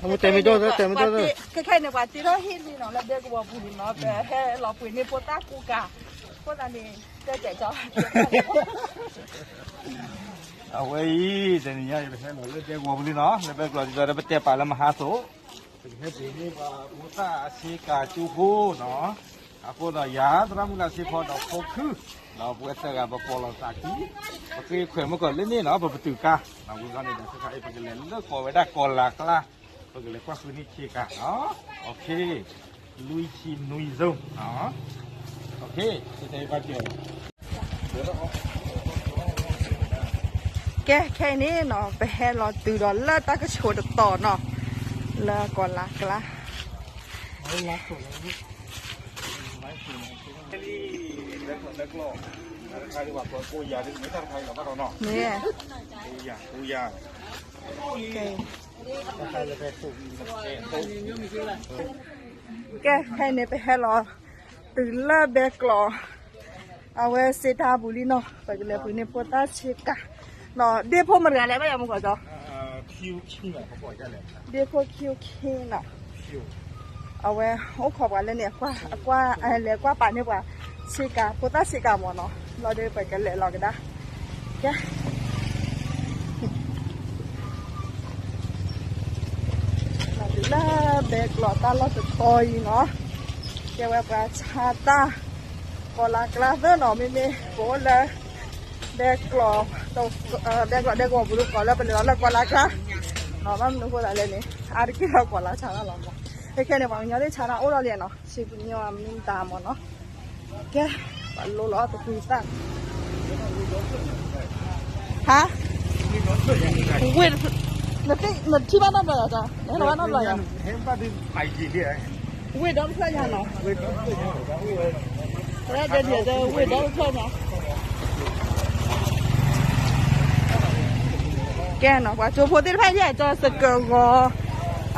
တဲမ့ၢ်ဒိၣ်သၢ တဲမ့ၢ်ဒိၣ်သၢ, ခဲခဲအံၤန့ၣ် ပှၤတ့ထီၣ်ဟ့ၣ်လံနီၤ လၢဒဲကဝီၤပူၤလံနီၤ ပဟဲလီၤပှ့ၤန့ၢ်ဖိသၣ်ကိးကၤ, အဃိသတးန့ၣ် တဲတဲကီး အဝဲအံၤ တနံၤညါအံၤ ပဟဲလီၤလၢဒဲကဝီၤပူၤလံနီၤ လၢဘဲကျိးဒ်သိးဒီး ပတဲပာ်လၢမဟါသိး ပကဟဲပှ့ၤန့ၢ်ပှၤဖိသၣ်အဆ့ကၤကၠိဖိနီၤ, အဃိဒီးယၤသရၣ်မုၣ်လၢဆ့ဖီဒီးဖိခု, ဒီးပဝဲသၢဂၤပပိာ်လိာ်သးခံ, ပဃ့ခွဲးမုၢ်ကီၢ်လၢန့ၣ်နီၤ ပပတုာ်ကါ, ဝံၤဘျီန့ၣ်ဒီး ခဲခါအံၤ ပကလဲၤလၢကီၢ်ဝဲဒၣ်ကီၢ်လၤကျါ, ပကလဲၤကွၢ်ဃုန့ၢ်ဆ့ကၤနီၤ, လွံၢ်ဆံနွံ zone, ကဲ ခဲအံၤန့ၣ်နီၤ ပဟဲလီၤတုၤဒီးလၢတၢ်ကဆိးတတီၤနီၤ, လၢကီၢ်လၤကျါ န့ၣ် ကဲ ခဲအံၤန့ၣ် ပဟဲလီၤတုၤလၢဘဲကျိး အဝဲစ့တၢ်ပူၤလံနီၤ, ပကလဲၤပှ့ၤန့ၢ်ဖိသၣ်ဆ့ကၤ, ဒ့ဖိမတၤတဂၤလဲၣ် ဘၣ်ယၤမူကီၢ်ကီ, ဒ့ဖိခံခံနီၤ, အဝဲအိၣ်ခိးပှၤလၢန့ၣ် အကွၢ် လဲၤကွၢ်ပာ်န့ၢ်ပှၤဆ့ကၤ ဖိသၣ်ဆ့ကၤမ့ၢ်နီၤ, ဘျီဒီးပကလဲၤလီၤကဒါ, ကဲ တုၤလၢဘဲကျိးတၢ်လီၢ်တတီၤအံၤနီၤ, ကဲဝဲပှၤဆါတၢ် ကီၢ်လၤကျါသၢနီၤ, မ့မ့ၢ်ပအိၣ်လၢ ဘဲကျိး ဘဲကျိးဒဲကဝီၤပူၤတကီၢ်လၢပလဲၤလီၤလၢကီၢ်လၤကျါနီၤ, ဘၣ်မနုၤအဃိသတးလဲၣ်န့ၣ် အါတက့ၢ်လၢကီၢ်လၤဆါတၢ်လီၤမး, ခဲခဲန့ၣ် ပှၤကညီသ့ၣ်ဆါတၢ်အိၣ်ဒီးလံနီၤ, ဆံပညိၣ်မ့ၢ်တၢ်မ့ၢ်နီၤ, ကဲ ပလိလီၤတကွံသၣ် ဟါ, ဝ့ၢ်, နထံၣ်ဘၣ်နီတဘျီယၤ, နဟဲဘၣ်နီတဘျီယၤ, ဝ့ၢ်ဒီတဖျၢၣ်ညါနီၤ, ဝဲဒၣ်ဒ်ဒီးဝ့ၢ်ဒီတဖျၢၣ်ညါ, ကဲနီၤ ပှၤကၠိဖိသ့ၣ်တဖၣ်ယဲၢ်ကၠီစကၢးဂီၤ,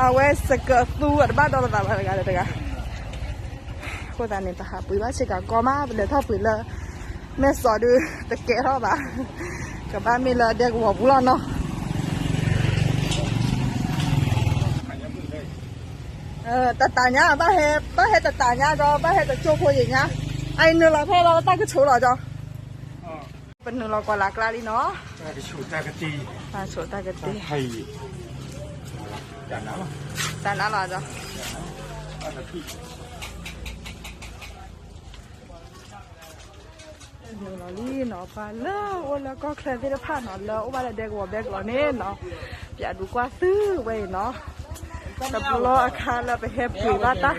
အဝဲစကၢးသူအတဘၣ်ဒီတသးဘၣ်တဂၤဒီးတဂၤ အဃိသတးန့ၣ် ပဟးပှ့ၤဘၣ်ဆ့ကၤကီမး ပလဲၤထီၣ်ပှ့ၤလၢ မဲၢ်စီၤဒုး တကဲထီၣ်ဘၣ်, ကဘၣ်မ့ၢ်လၢဒဲကဝီၤပူၤလီၤနီၤ, တတၤညါ ဘၣ်ဟဲ ဘၣ်ဟဲတတၤညါဒီး ဘၣ်ဟဲတကၠိဖိယံၤညါ, အအံၤနုာ်လီၤဖဲလီၤတၢ်ကဆိးလီၤကၠီ ပနုာ်လီၤကီၢ်လၤကျါလံနီၤ, တၢ်ဆိးတၢ်ကတ့, တၢ်နါလီၤဒီး လီၤလံနီၤ, ပှၤလၢအိၣ်လၢကီၢ်ချၢသ့ၣ်တဖၣ်နီၤ လၢအိၣ်ဘၣ်လၢဒဲကဝီၤဘဲကလီၤန့ၣ်နီၤ, ပျးဒုးကွၢ်သုဝဲအံၤနီၤ, တဘျီအခါလၢပဟဲပှ့ၤဘၣ်တၢ်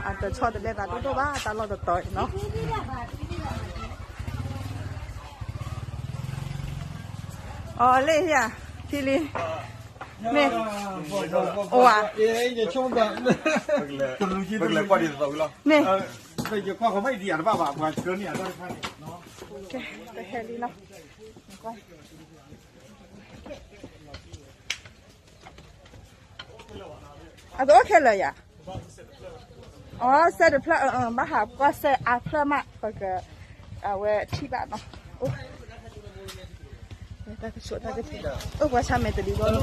အတဆီတလဲသးဒိၣ်ဒိၣ်ဘၣ် တၢ်လီၢ်တတီၤအံၤနီၤ, အီၤလၢယၤ ထံလံ, မ့ၢ်, အိၣ်ဝဲ, မ့ၢ်, ကဲ တဟဲလံနီၤ, အတအိၣ်ခဲလၢာ်ယၤ, အီ စဲတဖျၢၣ် ဘၣ်ဟးကွၢ်စဲအါဖျၢၣ်မး ပက အဝဲထံၣ်ဘၣ်နီၤ, တၢ်ကဆိးတၢ်ကတ့, အိၣ်ပှၤဆါမဲာ်တဒုဘီ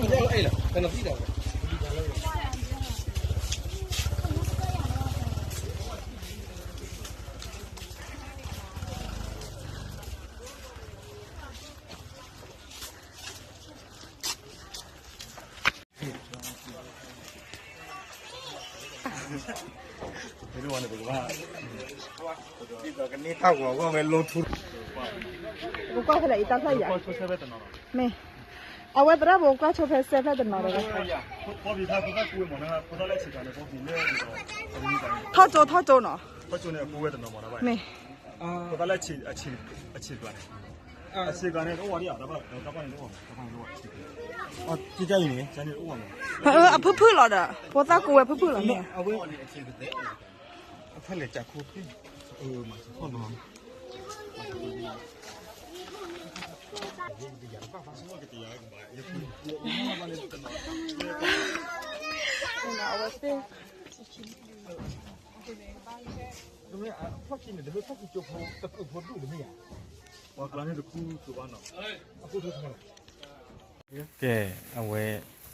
ပကွၢ်ဖဲလဲၣ်အံၤတၢ်ဖျၢၣ်ယၤ, မ့ၢ်, အဝဲသရၣ်ပကွၢ်ဆိဖဲစဲဖျၢၣ်တနီၤဒီး, ထီၣ်ကၠိ ထီၣ်ကၠိနီၤ, မ့ၢ်, အဖုၣ်ဖုၣ်လီၤဒီး ဖိသၣ်ကူဝဲဖုၣ်ဖုၣ်လီၤန့ၣ်, အဝဲသ့ၣ် ကဲ အဝဲ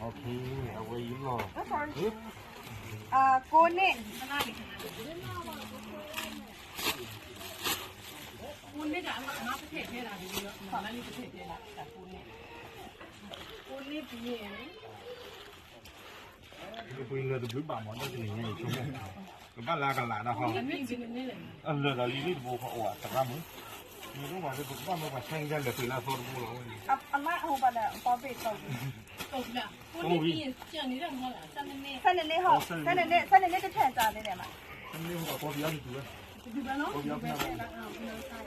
โอเค เอาไว้ยืนรอ อ่า โกนนี่ โกนนี่จะเอามาประเทศไทยละ โกนนี่ปีนี้ ဒီပူၤလၢတဘျုးဘၣ်မး တၢ်တနံၤညါအံၤ ဆိကမိၣ် ကဘၣ်လၢကလးတၢ်ဃီ အလၢာ်ဒီးလံၤလံၤတဘိဃီအိၣ်အတရၣ်မုၣ် မ့ၢ်ကဘၣ်မ့ၢ်ပကဘၣ်မ့ၢ်ပှၤဆဲးကယၢ်လၢာ်ပှ့ၤလၢအသီတဘိလီၤဝဲန့ၣ် အမါအဟူဘၣ်ဒီး ပီဘ့ၣ်တီ ဆယ်နှစ်နှစ်ဟော ဆယ်နှစ်နှစ် ဆယ်နှစ်နှစ် တထည့်စားသေးတယ်မ ဆယ်နှစ်နှစ်ဟော ပီဘ့ၣ်အီၤတတူဝဲ ပီဘ့ၣ်အီၤဖဲဘၣ် ပီဘ့ၣ်ခါ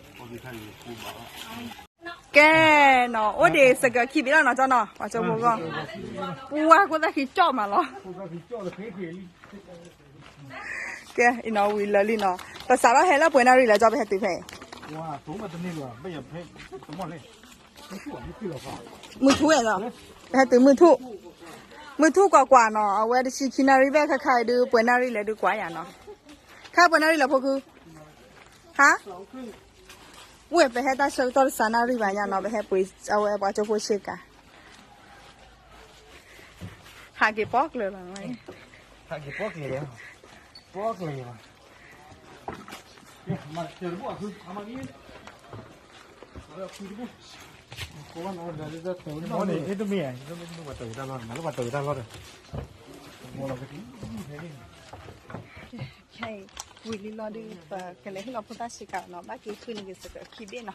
အံၤ ကဲနီၤ အိၣ်ဒံးစကၢၤခံဘ့ၣ်လီၤနီၤ ကၠီနီၤ ပှၤကၠိဖိဂီၢ် ပှၤကိးသးခံကၠီမးလီၤ ကဲ အံၤနီၤ ဝံၤလၢာ်လံနီၤ ပစးထီၣ်ဟဲလၢပှဲၤနၣ်ရံၣ်လဲၣ် ကၠီ ပဟဲတုၤဖဲအံၤ မုၢ်ထူၣ်ဝဲလီၤ ပဟဲတုၤမုၢ်ထူၣ် မုၢ်ထူၣ်ကွၢ်ကွၢ်နီၤ အဝဲတဆံခံနၣ်ရံၣ်ဘၣ်ခါခါအံၤဒုး ပှဲၤနၣ်ရံၣ်လဲၣ်ဒုးကွၢ်ယၤနီၤ ခါပှဲၤနၣ်ရံၣ်လဲၣ်ဖိခု ဟါ ဝဲၢ်ပဟဲတၢ်ဆၢကတီၢ်တစးနၣ်ရံၣ်ဘၣ်ညါနီၤ ပဟဲပှ့ၤအဝဲပှၤကၠိဖိဆ့ကၤ ဟးက့ၤပီၣ်ကျၢၤလီၤ ဟးက့ၤပီၣ်ကျၢၤလီၤ ပီၣ်ကျၢၤလီၤ ခဲအံၤ ဝံၤလံလီၤဒုး ပကလဲၤဟ့ၣ်လီၤဖိသၣ်ဆ့ကၤနီၤ ဘၣ်က့ၤဃုန့ၢ်က့ၤစကၢၤခံဘ့ၣ်နီၤ အဂီၢ်